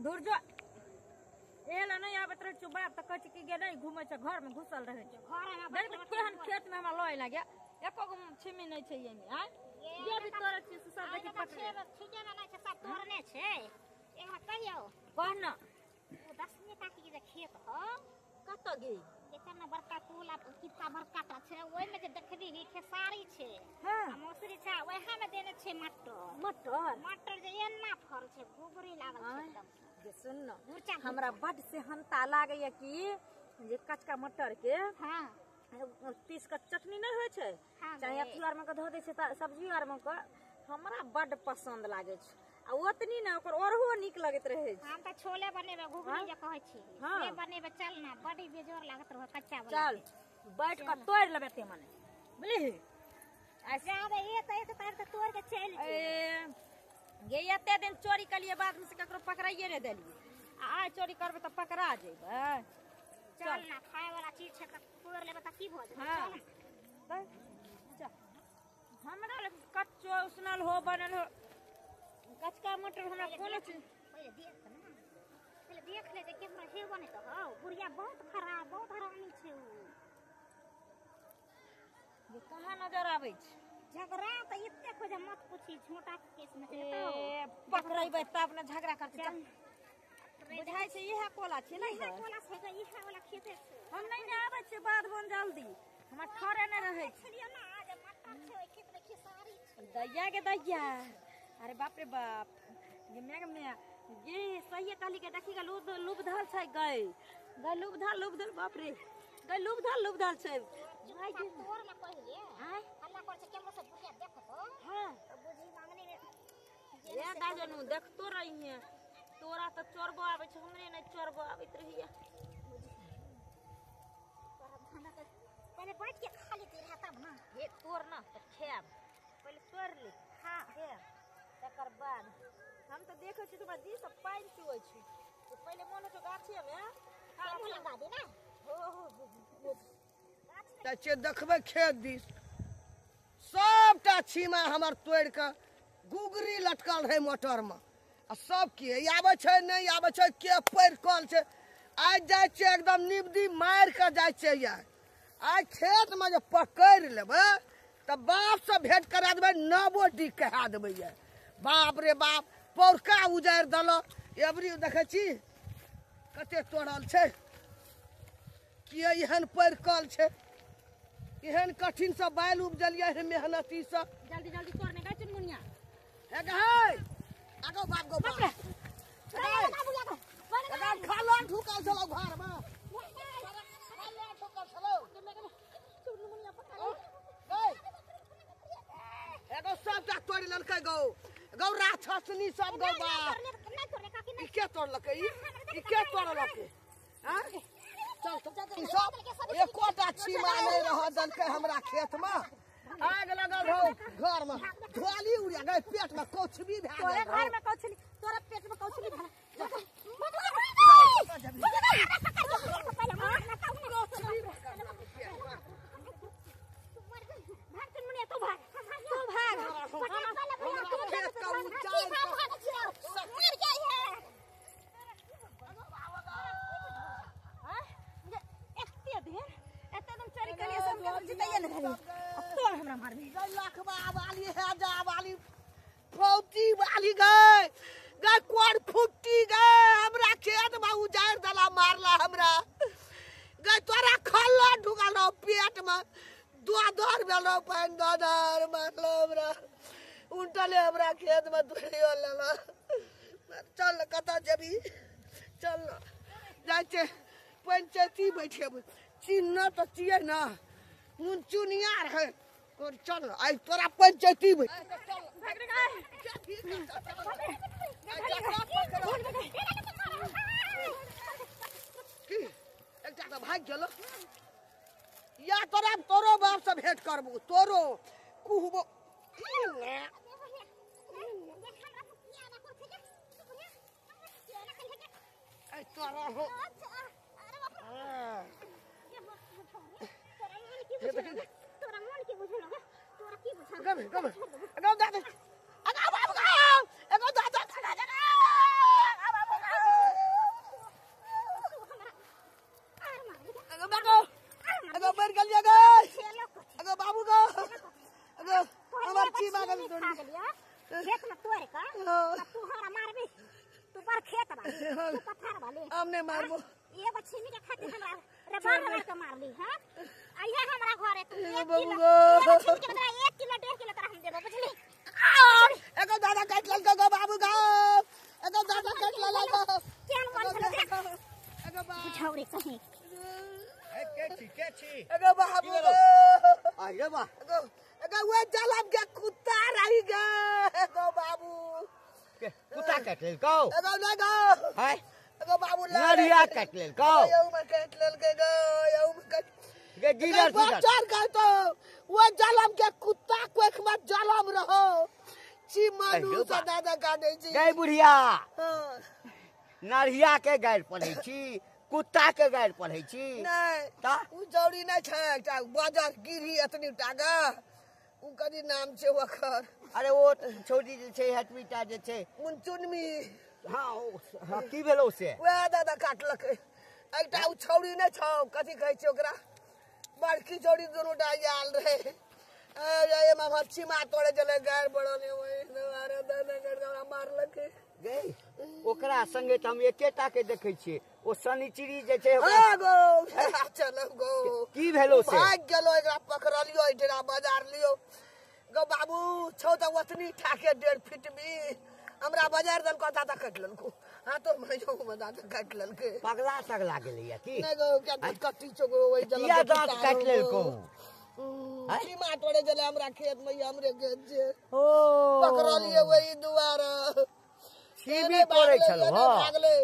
दूर जो एला नहीं आबत रहे छौ बाप त कहै छै कि गे नहीं घुमै छै घर में घुसल रहै छै। घर में देख केहन खेत में हमरा लय लाग्या, एको गो छिमी नहीं छै एमे। आय जे भी तोड़ै छियै से सब देखी पकड़े। ठीके में नहीं छै, सब तोड़ने छै। एक बात कहियौ? कह न। ओ दसमी काकी के जे खेत हौ कतऽ गे? जे ने बड़का पुल आ कितना बड़का टा छै, ओहिमे जे देखबही खेसारी छै। हाँ। आ मौसरी छै, ओएह में देने छै मटर। मटर? मटर जे एना फल छै, घुघरी लागल छै एकदम। जे सुन न, हमरा बड सेहनता लागैया कि जे कचका मटर के हाँ पीस के चटनी नहीं होइ छै, हाँ, चाहे अथी आर में के धऽ दै छै सब्जी आर में के, हमरा बड पसंद लागै छै। आ ओतनी ने ओकर ओरहो नीक लगैत रहै छै। हम तऽ छोले बनेबै, घुघनी जे कहै छी हाँ। से बनेबै। चल ना, बड़ी बेजोर लागत रहै कच्चा वाला। चल बैठ के तोड़ि लेबै ते मने, बुझलिही? जाबे एक एक तार तऽ तोड़ के चलि जेबै। ए गे एते दिन चोरी कलिए, बाद में से ककरो पकड़ाइए नहि देलियै, आ आइ चोरी करबै तऽ पकड़ा जेबै। चल ना, खाय वाला चीज छै तऽ तोड़ लेबै तऽ की भऽ जेतै? हाँ। चल। चल। हमरा लग कच्चो उसनल हो बनल हो कचका मटर हमरा कोनो चीज पहिले देख ना, पहिले देख ले जे केहन हेबो नहि तऽ हौ। बुढ़िया बहुत खराब, बहुत हरामी छै उ। जे कहाँ नजर आबै छै? झगड़ा तऽ एतेक हो जे मत पूछी, झोंटा के केस में छै। ए पकड़ेबै तब ने झगड़ा करतै। चल। बुझाइ छै इएह कोला छै ने? इएह कोला छै गे, इएह वाला खेते छै। हम नहि ने आबै छियै बाध बन जल्दी, हमरा ठरे नहि रहै छै। छलियै ना जे मटर छै ओहि खेत में, खेसारी छै। दैया के दैया, अरे बाप रे बाप, ये मैं मैं ये सही कहली के देखी गे लुबधल छै गई गई लुबधल लुबधल, बाप रे गई लुबधल लुबधल छै। भाई तोड़ ना पहिले। आय हल्ला कर छै केमरो से बुढ़िया देखतो। हां तो बुझी मांगने में ये दाजनु देखतो रही है। तोरा तो चोरबो आबै छै, हमरे नहीं चोरबो आबैत रहिए। पहिले बैठ के खा लेती रहा तब ना। हे तोड़ ना तऽ खायब, पहिले तोड़ ले। हां खायब तकर बाद। हम तऽ देखै छी तुम्हारा जी सब पानि चुअै छै, तऽ पहिले मोन होइ छौ गाछे मे केमरो लगा दे ना। हो हो हो। जाइ छियै देखबै खेत दिस, सबटा छीमा हमर तोड़ि कऽ गुगरी लटकल रहै मोटरमे, आ सब के आबै छै नहि आबै छै, के पड़ि कल छै। आइ जाइ छियै एकदम निबदी मारि कऽ जाइ छियै। आइ खेतमे जे पकड़ि लेबै तऽ बापसँ भेंट करा देबै, नवो डी कहा देबै। ये बाप रे बाप, पौरका उजारि देलक। एबरी देखै छी कते तोड़ल छै, किए एहन पड़ि कल छै, एहन कठिन से बालि उपजलियै हे मेहनती से। जल्दी जल्दी तोड़ने गए चुनमुनिया। हे गै आगो बाप गो बाप, खाला ठुकल छलौ घर में, खाला ठुकल छलौ। एगो सबटा तोड़ि लेलकै गौ, गौ राक्षसनी सब गौ बाप। ई के तोड़लकै? ई के तोड़लकै? आँ चल सब एकोटा छीमा नहि रह देलकै हमरा खेत में। आग लगल रहो घर में, धोली उड़िया गए, पेट में कौछबी भए तोरे गेल। घर में कौछली, तोरा पेट में कौछली भेल। भाग चुनमुनिया, तू भाग, तू भाग। खेत का ऊंचाई एते दिन एते दिन चोरी कलिए सब के जितैये ने भेली, अब तोर हमरा मारबी। लखबा वाली है जा वाली फौजी वाली गए गए कोर फुट्टी गए, हमरा खेत में उजाड़ दला, मारला हमरा गए। तोरा खल्ला ढुकल रहो पेट में, दो दर भेल रहो पानि, दो दर मारलो हमरा, उल्टले हमरा खेत में तोड़ियो लेलो। चल कतऽ जेबी? चल जाइ छै पंचायती बैठेबै, चिन्ह तऽ छियै ना, चुनिया रहै। चल आइ तोरा पंचायती बैठ। भाग रे गए। की एकटा तऽ भागि गेलो या तोरा तोरो बाप से भेंट करबो, तोरो कुहबो। तोरा हो गब गब गब दादा, अगा बाप गो, एगो दादा दादा। तू पथार वाले हम नहीं मारबो एगो छीमी के खातिर हमरा रबर रबर के मारली। हां आइहे हमरा घरे तू 1 किलो एगो छीमी के बदला 1 किलो 1.5 किलो तोरा हम देबो बुझली। एगो दादा काट लेलको गो बाबू गो एगो दादा काट लेलको केहन मन छलो देख एगो बाबू बुझाउ रे सही के छी एगो बाबू अरे बा एगो एगो वो जलम के कुत्ता रही गे एगो बाबू के कुत्ता काट लेलको एगो ना गो हाय एगो बाबू नरिया काट लेलको यौ में काट लेलके गो यौ में काट गे गिरल गिरल चार गए तो वो जलम के कुत्ता कोख में जलम रहो छी मानू से दादा काटे छी गई बुढ़िया। हां नरिया के गारि पढ़ै छी कुत्ता के गारि पढ़ै छी नहीं ता उ जौरी नहीं छै एकटा बाजार गिरी एतनी टागा उ कदी नाम छै ओकर। अरे ओ छौड़ी जे छै हटबीटा जे छै मुनचुनमी। हां हां की भेलौ से वएह दादा काटलकै एकटा उ छौड़ी नहीं छौ कथी कहै छै ओकरा बड़की छौड़ी दुनू टा आयल रहे ए मामा छीमा तोड़े चले गारि बड़ने ओहि अरे दादा कर हमरा मारलकै गई। ओकरा संगे त हम एकेटा के देखै छियै ओ शनिचरी जे छै हां गो चलो गो की भेलौ से भाग गेलो एकरा पकड़लियो एठरा बाजार लियो गो बाबू छौ त ओतनी ठाके 1.5 फीट भी हमरा बाजार दलको दादा काट लेलको। हां तो मैं जो दादा काट लेलके पगला सगला गेलैया की नहीं गो क्या दांत कट्टी छौ गो ओहि जलम किया दांत काट लेलको सीमा तोड़े चले हमरा खेत में हमरे खेत छै ओ पकड़लिए वही दुआरे छीमी तोड़ै छलो। हां भागले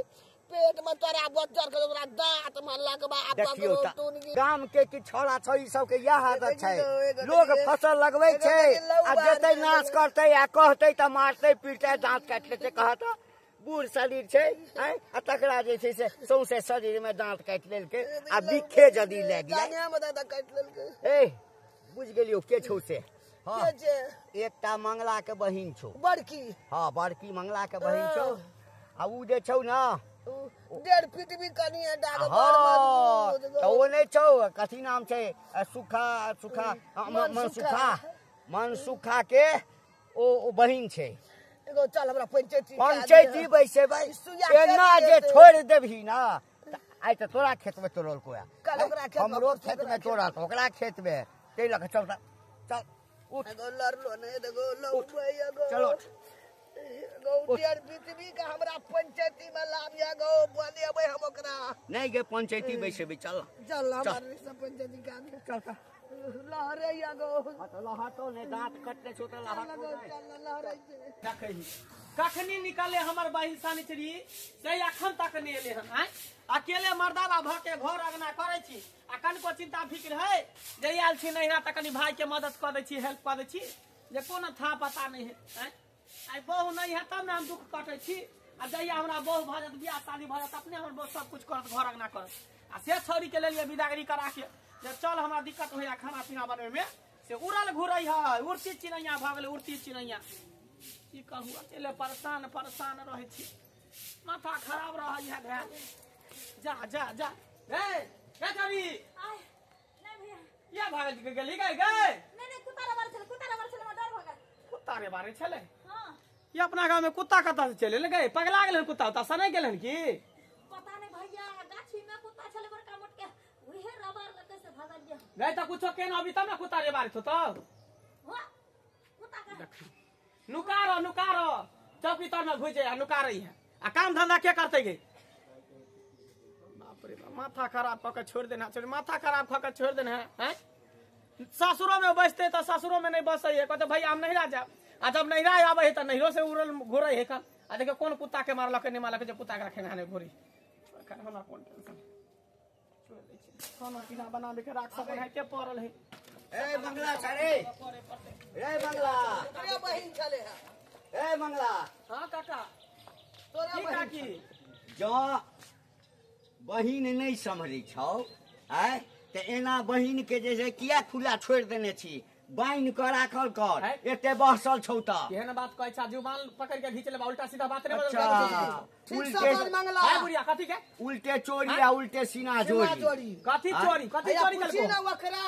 पेट में तोरा बच्चर के ओकरा दांत मारला के बाद देखियो गाम के कि छौड़ा छौ ई सब के इएह आदत छै लोग फसल लगबै छै आ जेतै नाश करतै आ कहतै त मारतै पीटतै दांत काटि लेतै कहत बूढ़ शरीर छै आँय आ तकरा जे छै से सौंसे शरीर में दांत काटि लेलकै आ बिखे जदी लागि जाय जाने में दादा काटि लेलकै। ए बुझ गेलियौ के छौ से। हां के छै एकटा मंगला के बहिन छौ बड़की। हां बड़की मंगला के बहिन छौ आ उ जे छौ ना 1.5 फीट भी कनी है डाग बड़ मजबूत त ओ नहीं छौ कथी नाम छै सुखा सुखा मनसुखा मनसुखा के ओ बहिन छै। एगो चल हमरा पंचायती पंचायती बैसेबै एना जे छोड़ि देबही ना आइ त तोरा खेत में तोड़लको हमरो खेत में तोड़त ओकरा खेत में तै लऽ कऽ चल चल उठ एगो लड़लो नहीं एगो लौबै एगो चलो एगो 1.5 फीट भी के हमरा पंचायती में लाबिया गो बोलेबै हम ओकरा नहीं गे पंचायती बैसेबै चल चल हमर सब पंचायती का चल चल लहरे या गो। हां त लहटो ने दांत कटले छौ त लहटो चल लहरे छै। देखही कखनी निकले हमर बहिन सानिचरी से अखन तक नहीं एले हन। आँय अकेले मर्दाबा भ के घर अंगना करै छी आ कनिको चिंता फिक्र है जे आयल छी नहिरा त कनि भाई के मदद कऽ दै छी हेल्प कऽ दै छी जे कोनो था पता नहीं है। आँय आइ बहु नहीं है तब ने हम दुख कटै छी आ जहिया हमरा बहु भऽ जायत बियाह शादी भऽ जायत अपने हमर बहु सब कुछ करत घर अंगना करत आ से छौड़ी के लेलियै विदागरी करा के जे चल हमरा दिक्कत होइया खाना पीना बनबै में से उड़ल घुरै है उड़ती चिड़ैया भऽ गेलै उड़ती चिड़ैया की कहू अकेले परेशान परेशान रहै छी माथा खराब रहै है धैल जा जा जा रे रे छौड़ी नहीं भैया या भागल गेली गई गई नहीं नहीं कुत्ता रे मारे छले कुत्ता रे मारे छले हमरा डर भऽ गेल। कुत्ता रे मारे छले। हां ये अपना गांव में कुत्ता कतऽ से चले गए पगला गेलन कुत्ता उता सनै गेलन की पता नहीं भैया गाछी में कुत्ता छले बड़का मोट के उहे रबर लगे से भागल जे गई त कुछो केना अभी तब ना कुत्ता रे मारे छौ तब हो कुत्ता के नुकारो नुकारो चौकी तर में घुस जाए नुका रही है आ काम धंधा के करते गे बाप रे बाप माथा खराब कऽ के छोड़ देना छोड़ माथा खराब कऽ के छोड़ देना है हैं सासुरो में बसते तो सासुरो में नहीं बसै है कहते भैया हम नहिरा जाब आ जब नहिरा आबै है त नहिरो से उड़ल घुरै है कन आ देखियौ कोन कुत्ता के मारलक नहीं मारलक जे कुत्ता के रखे ने घुरी हमरा कोन टेंशन छोड़ दै छी खाना पीना बनाबे के राख सब बनाइते पड़ल है। ए मंगला छ रे ए मंगला तोरा बहिन छले है ए मंगला। हां काका तोरा की बहिन काकी जँ बहिन नहीं सम्हरै छौ आँय त एना बहिन के जे छै किया खुला छोड़ि देने छी बान्हि कऽ राखल कर एते बहसल छौ त केहन बात कहै छा जुबान पकड़ के घीच लेबा उल्टा सीधा बात नहीं बदल। ठीक से बात मंगला हाय बुढ़िया कथी के उल्टे चोरी आ उल्टे सीना जोड़ी कथी चोरी कथी चोरी करको पूछी ना ओकरा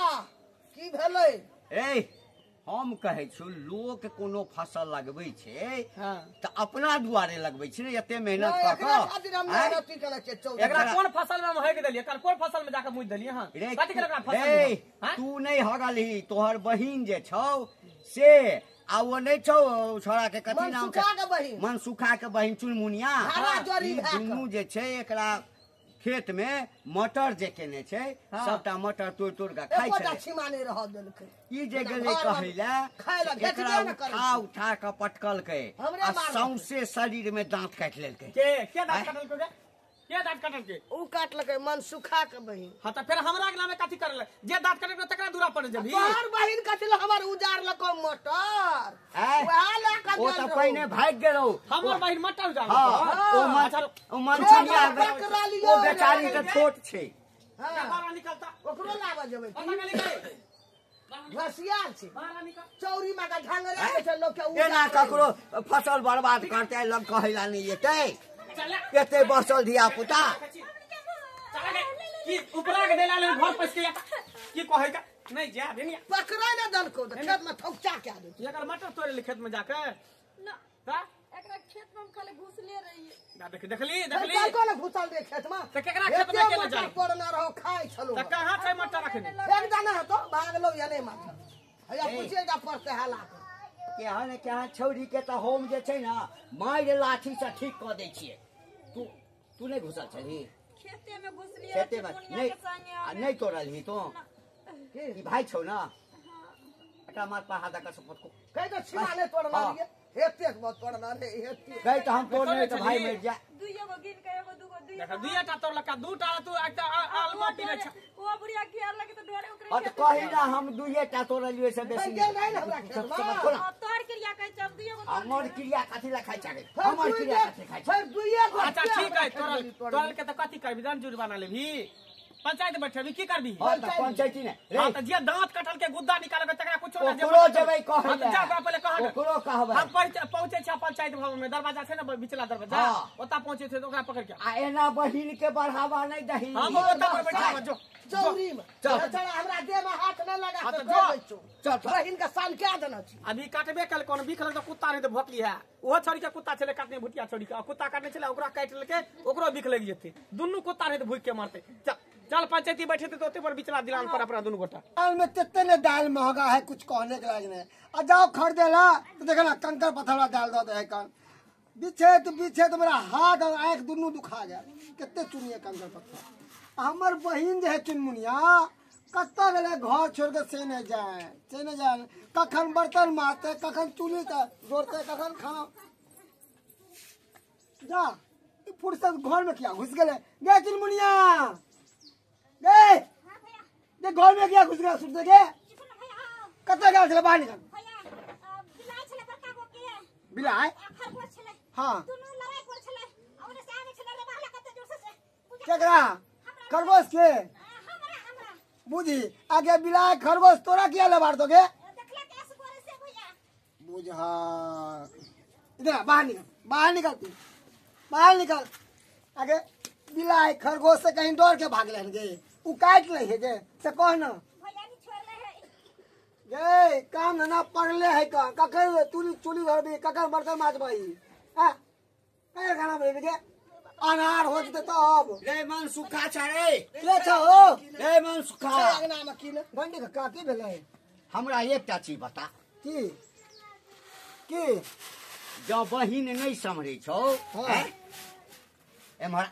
की भेलै। ए हम कहै छी लोक कोनो फसल लगबै छै त अपना दुआरे लगबै छै ने एते मेहनत क क एकरा कोन फसल में हम हग देलियै कल कोन फसल में जाके मुइ देलियै हां कथि के एकरा फसल में तू नै हगलही तोहर बहिन जे छौ से आ ओ नै छौ छोड़ा के कथि नाम छै मनसुखा के बहिन चुनमुनिया दुनू जे छै एकरा खेत में मटर जे केने छै सबटा मटर तोड़ तोड़ के खाइ छै एकोटा छीमा नै रह देलकै ई जे गेलै कहै ला एकरा उठा उठा के पटकलकै आ सौंसे शरीर में दांत काटि लेलकै के दांत काटलकै गे के दांत काटलकै ऊ काटलकै मनसुखा के बहिन हां त फेर हमरा अगला में कथि करलै जे दांत काटलकै तकरा दूरा पर जेबी तोहर बहिन कथि ल हमर उजार लको मटर वएह ल के ओ त पहिने भागि गेलौ हमर बहिन मटर उजार हां ओ मनसुनिया ओ बेचारी त छोट छै हां बाहर निकलता ओकरो लाबऽ जेबै घसियाल छै चौरी मा का ढंगरा छै लोक के एना ककरो फसल बर्बाद करतै लग कहैला नै एतै एते बसल धिया पुता की उपरा के देला ले घर पैस के की कहै का नहीं जा नहीं पकड़ै ना दलको त खेत में थौचा के दे एकर मटर तोड़े ले खेत में जाके ना का एकरा खेत में हम खाली घुसले रहिए ना देख देखली देखली कोन घुसल रे खेत में त केकरा खेत में केना जाई पड़ना रहो खाइ छलो त कहां छै मटर रखने एक दाना हतो भागलो या नहीं माथा हैया पूछेगा पड़ते हाला केहन केहन छौरी के त होम जे छै ना मारि लाठी से ठीक क दै छियै तू तू नहीं घुसल छही खेते में घुसलिए खेते में नहीं आ नहीं तोड़लही तो ई भाई छौ ना एकरा मार पर हाथ दऽ के को कहि तो छीमा नहीं तोड़ना रहिए एतेक बहुत तोड़ना रे एतेक कहि त हम तोड़ने त भाई मर जा दुइयो गो गिन के एगो दुगो दुइयो देख दुइटा तोड़लका दूटा तू एकटा आलमटी ने ओ बुढ़िया घेर लगे त डरे ओकरे हां त कहि ना हम दुइटा तोड़लियै से बेसी गेल नहीं हमरा खेत में तोहर क्रिया कहै छै हम दुइयो गो हमर क्रिया कथि ला खाइ छै हमर क्रिया कथि खाइ छै फेर दुइये गो अच्छा ठीक है तोड़ल तोड़ल के त कथि करबी जान जुर्माना लेबी पंचायत बैठेबी की करबी हां त पंचायती ने हां त जे दांत कटल के गुद्दा निकालबे तकरा कुछो ना ओकरो जेबै कहै जा ओकरा पहिले कह ओकरो कहबै हम पहुंचे छै पंचायत भवन में दरवाजा छै ना बिचला दरवाजा ओता पहुंचे छै त ओकरा पकड़ के आ एना बहिन के बढ़ावा नहीं दही हम ओता पर बैठाब जो चौरी में चल हमरा देह में हाथ न लगा के कह दै छौ चल बहिन के सान के देना छी अभी काटबे कल कोन बिख लग कुत्ता रहे त भोकली है ओहो छोड़ी के कुत्ता छले काटने भुटिया छोड़ी के कुत्ता काटने छले ओकरा काटि लेलके ओकरो बिख लग जेते दुनू कुत्ता रहे त भूख के मारते चल चल पंचायती बैठे तो ओते पर बिचला दिलान पर अपना दुनू गोटा दाल में कितने ने दाल महंगा है कुछ कहने के लायक नहीं आ जाओ खरीदे ला तो देखो ना कंकर पत्थर वाला दाल दो है कन बिछे तो बिछे तो मेरा हाथ और आँख दुनू दुखा गया कितने चुनिए कंकर पत्थर हमर बहिन जे है चुनमुनिया कत्ता गेलै घर छोड़ के से नहीं जाए से नहीं जाए कखन बर्तन मारते कखन चूल्ही जोड़ते कखन खाना जा फुर्सत घर में क्या घुस गए गे चुनमुनिया गे दे घर में क्या घुस गया सुन दे के कत्ता गेल छले बाहर निकल भैया बिलाइ छले बड़का गो के बिलाइ खरगोश छले हां दुनू लड़ाई कर छले आ ओने से आवे छले रे बाहला कते जोर से केकरा खरगोश के हमरा हमरा बुझी आगे बिलाइ खरगोश तोरा किया लबार दोगे देखला के असगरे से भैया बुझा इधर बाहर निकल बाहर निकल तू बाहर निकल आगे बिलाइ खरगोश से कहीं डर के भाग लेन गे उ काट ले है गे से कह ना भैया नहीं छोड़ले है गे काम धंधा पड़ले है का ककर चूली चूली धरबी ककर बर्तन माजबही हां ककर खाना बनेबी गे अनार हो जते तब रे मन सुखा छ रे के छ हो रे मन सुखा अंगना में की ने बंडी के का की भेलै हमरा एकटा चीज बता की की जब बहिन नहीं सम्हरै छौ हाँ। एम्हर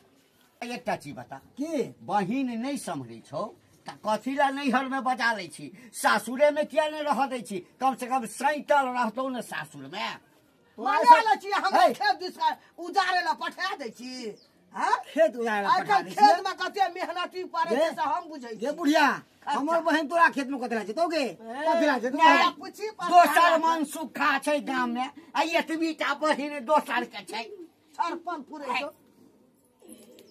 एकटा चीज बता की बहिन नहीं सम्हरै छौ त कथी ला नैहर में बजा लै छी सासुरे में किया नहीं रह दै छी कम से कम सैतल रहतौ ने सासुर में मना लै छी हम खेत दिस उजारे ला पठा दै छी हां खेत उजारे ला पठा दै छी खेत में कते मेहनती पड़े छै से हम बुझै गे बुढ़िया हमर बहिन तोरा खेत में कथि ला जेतौ गे कथि ला जेतौ पूछी दोसर मन सुखा छै गाम में आ एतबी टा बहिन दोसर के छै सरपन पूरे छौ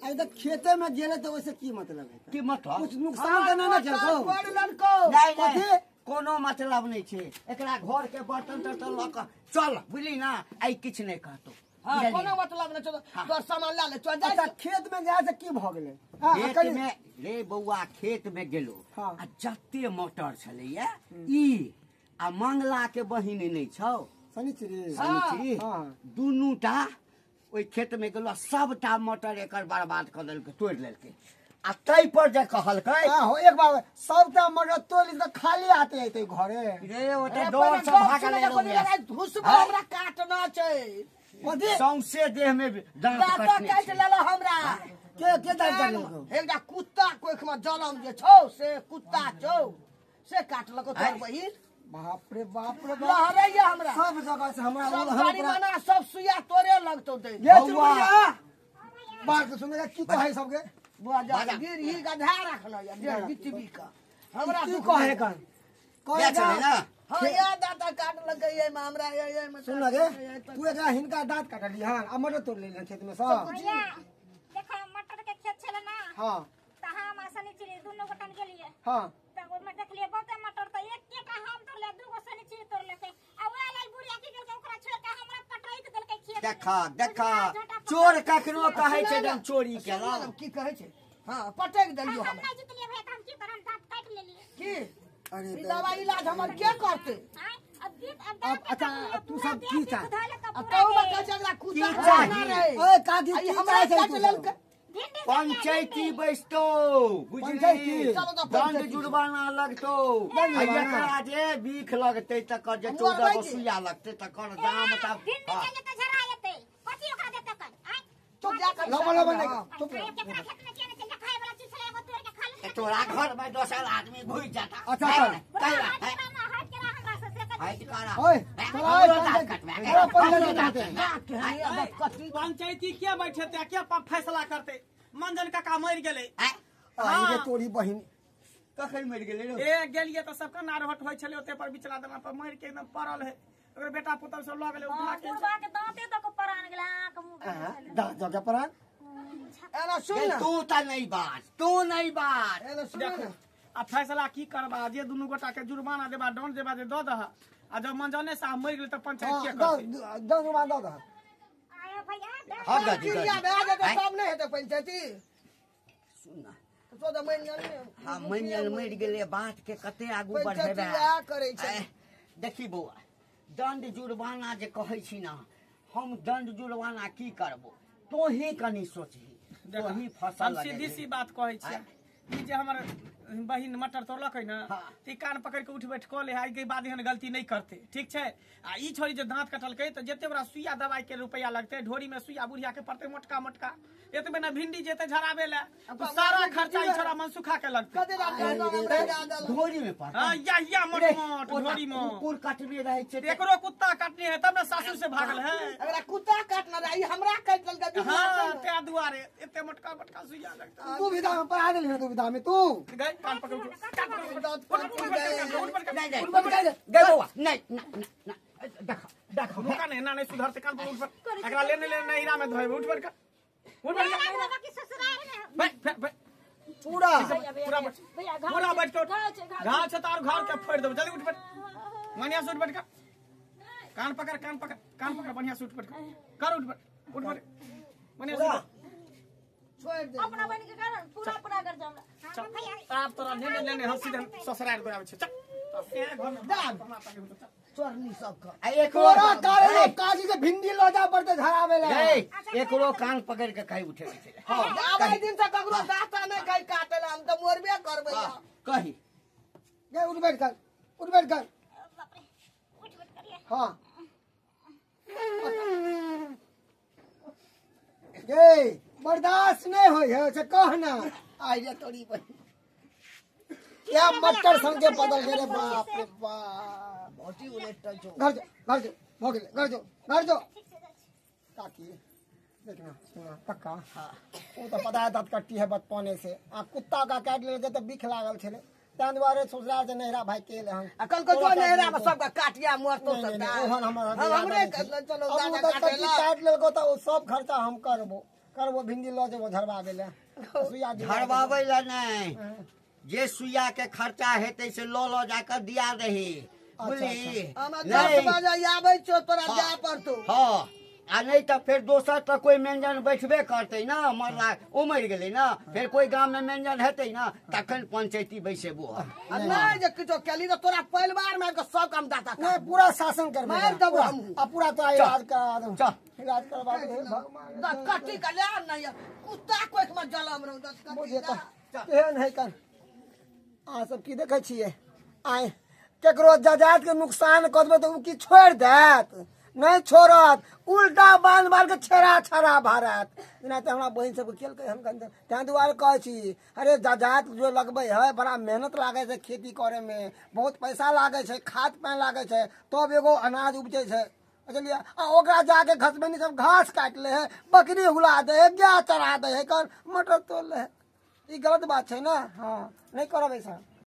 आई त खेते में गेले त ओइसे की मतलब है की मतलब कुछ नुकसान त ना ना केलकौ नहीं नहीं कोनो मतलब नहीं छै एकरा घर के बर्तन तर्तन ल के चल बुझली ना आई किछ नहीं कहतो हां कोनो मतलब नहीं छौ तोर सामान ला ले चल जा अच्छा खेत में जाय से की भ गेलै खेत में रे बौआ खेत में गेलो आ जते मोटर छलैया ई आ मंगला के बहिन नहीं छौ शनिचरी दुनू टा ओहि खेत में गेलो सबटा मटर एकर बर्बाद कर देलकै तोड़ि लेलकै आ तै पर जे कहलकै हो एक बार सबटा मटर तोड़ि त खाली आते आते घरे रे ओते डर से भागल एलो धुसबा हमरा काटना छै सौंसे देह में दांत काटि लेलो हमरा के दांत काटलको एकटा कुत्ता कोख में जलम जे छौ से कुत्ता छौ से काटलको तोर बहिन बाप रे बाप रे लहरैया हमरा सब जगह से हमरा सब मना सब सुइया तोरे लगतौ दे ये बात सुनेगा की कहै सबके बुआ जा गिर ही गधा रखना या जे बिचबी का हमरा की कहै कन कहै ना हां या दांत काट लगे ये में हमरा ये में सुन लगे तू एकरा हिनका दांत काटली हन आ मटर तोड़ लेले खेत में सब भैया देखो मटर के खेत छले ना हां त हम शनिचरी दुनू गोटन गेलिए हां त ओइ में देखलिए बहुते मटर त एक के हम तोड़ले दू गो शनिचरी तोड़लकै आ ओए लाई बुढ़िया की गेलकै ओकरा छोड़ के हमरा पटैक देलकै खेत देखा देखा चोर कखनो कहै छै हम चोरी केलौ की कहै छै हां पटैक देलियो हम नहीं जितलिए भैया त हम की करम दांत काट लेलिए की अरे ई दवा इलाज हमर के करते अब अब अच्छा तू सब की चाह अब तो बता झगड़ा कुत्ता ना रहे ओए काकी की हमरा चाह काट लेलकै पंचायती बैसतो बुझली दंड जुर्माना लगतो एकरा जे बीख लगतै तकर जे 14 गो सुइया लगतै तकर दाम तब भिंडी के जे त झरा जेतै कथि ओकरा देतै कन आय तो जा कर लबा लबा नहीं चुप केकरा खेत में केने चल खाए वाला चीज छले एगो तोड़ के खा ले तोरा घर में दोसर आदमी घुस जाता अच्छा चल हट के हमरा से हट करा ओए चल पंचायती के बैठेते के फैसला करते मंजन काका मर गेलै आई रे तोरी बहिन कखन मर गेलै रे ए गेलिए त सबके नारहट होय छलै ओते पर बिचला दमा पर मर के एकदम पड़ल है ओकर बेटा पुतल सब ल गेलै उठा के बुढ़वा के दांते तक परान गेलै आंख मुंह दांत जग परान एना सुन ना तू त नहीं बात तू नहीं बात एना सुन ना आ फैसला की करबा जे दुनू गोटा के जुर्माना देबा दंड देबा जे the दह आ जब मंजने साहब मर गेलै त पंचायत के करतै दंड जुर्माना the दह आयो भैया हां चिड़िया भए जेतै तब नहि हेतै पंचायती सुन ना तो त मरि गेल हां मरि मरि गेलै बात के कते आगू बढ़ेबे करै छै देखी बौआ दंड जुर्माना जे कहै छी ना हम दंड जुर्माना की करबो तोही कनी सोचही तोही फसल हम सीधी सी बात कहै छी ई जे हमर बहिन मटर तोड़लकै ना ती कान पकड़ के उठ बैठ क ले आई के बाद एहन गलती नहीं करते ठीक छै आ ई छोरी जे दांत कटलकै त जते ओकरा सुइया दवाई के रुपया लगतै ढोरी में सुइया बुढ़िया के पड़तै मोटका मोटका एतबे ना भिंडी जेते झराबे ले तो सारा खर्चा ई छोरा मनसुखा के लगतै ढोरी में पड़तै हां या या मोट मोट ढोरी में कुकुर काटने रहै छै एकरो कुत्ता काटने है तब ना सासुर से भागल है एकरा कुत्ता काटना रहे हमरा काट देलकै हां ते दुआरे एते मोटका मोटका सुइया लगतै तू विधा में पड़ा देलही तू विधा में तू गए कान पकड़ नहीं नहीं गए बौआ नहीं ना ना देखा देखा रुका नहीं ना नहीं सुधरते कान पर उठ पर एकरा लेने लेने नहिरा में धोए उठ पर का उठ पर बैठ बैठ पूरा पूरा पूरा बैठ के घाव छै तार घर के फोड़ देब जल्दी उठ बैठ बढ़िया से उठ बैठ का कान पकड़ कान पकड़ कान पकड़ बढ़िया से उठ बैठ कर उठ बैठ उठ बैठ बढ़िया से छोड़ दे अपना बन के कर पूरा पूरा कर जाऊंगा आप तोरा लेने लेने हम सीधे ससुराल गोराबै छै चल से घर में दाब चोरनी सब का तोरा कारण काजी के भिंडी ल जा पड़ते झरावे ला एकरो कान पकड़ के कहीं उठे छै हां आबै दिन से ककरो दाता नै कहीं काटला हम त मरबे करबै कही गे उठ बैठ कर उठ बैठ कर बाप रे उठ बैठ करिए हां गे बर्दाश्त नहीं होय है से कहना आई रे तोरी बहिन क्या मटर संग के बदल गए रे बाप रे बाप भौटी उलेटल छौ घर जो भऽ गेलै घर जो घर जो काकी देखना सुना पक्का हाँ ओ तऽ पता है दाँत कट्टी है बचपने से आ कुत्ता का काटि लेलकै तऽ बिख लागल छलै ताहि दुआरे सोचला जे नैहरा भाई के एलै हन आ कल को जो नैहरा में सबके काटिया मरतो नहीं, नहीं, सबटा ओहन हमर हम हमरे चलो अब ओ दादा दाँत कट्टी काटेला काटि लेलको तऽ ओ सब खर्चा हम करबो करबो भिंडी लऽ जेबो झड़बाबै लए सुइया दिया झड़बाबै लए नहि जे सुइया के खर्चा हेतै से लऽ लऽ जाकऽ दिया दही बुझली हमरा 10 बजे आबै छौ तोरा जाय पड़तौ हाँ आ नहीं तो फिर दोसर तो कोई मेंजन बैठबे करते ना, मरला ओ मरि गेलै ना, फिर कोई गांव में मेंजन हेतै ना, तखन पंचायती बैसेबो हम। आ नहीं जे किछो केली तो तोरा परिवार में आबि के सब काम दाता नहीं पूरा शासन करबे। मारि देबो हमहूँ। आ पूरा तोरा इलाज करा देबो। चल। इलाज करवा देबो, हे भगवान। दस कट्टी के ले नहीं कुत्ता कोख में जलम रहू दस कट्टी बुझे दा। तऽ केहन है कन अहाँ सब की देखै छियै? आय केकरो जजात के नुकसान कऽ देबै तऽ ओ की छोड़ि देत? नहि छोड़त, उल्टा बान्ह बान्ह के छेड़ा छेड़ा भरत। जेना तऽ हमरा बहिन सबके केलकै हन कन, ताहि दुआरे कहै छी अरे जजात जो लगबै है बड़ा मेहनत लागै छै, खेती करैमे बहुत पैसा लागै छै, खाद पानि लागै छै, तब एगो अनाज उपजै छै, बुझलियै? आ ओकरा जाके घसबैनी सब घास काटि लै है, बकरी हुला दै है, गाय चरा दै है, कन मटर तोड़ लै है। ई गलत बात छै ने। हाँ, नहि करब ऐसा।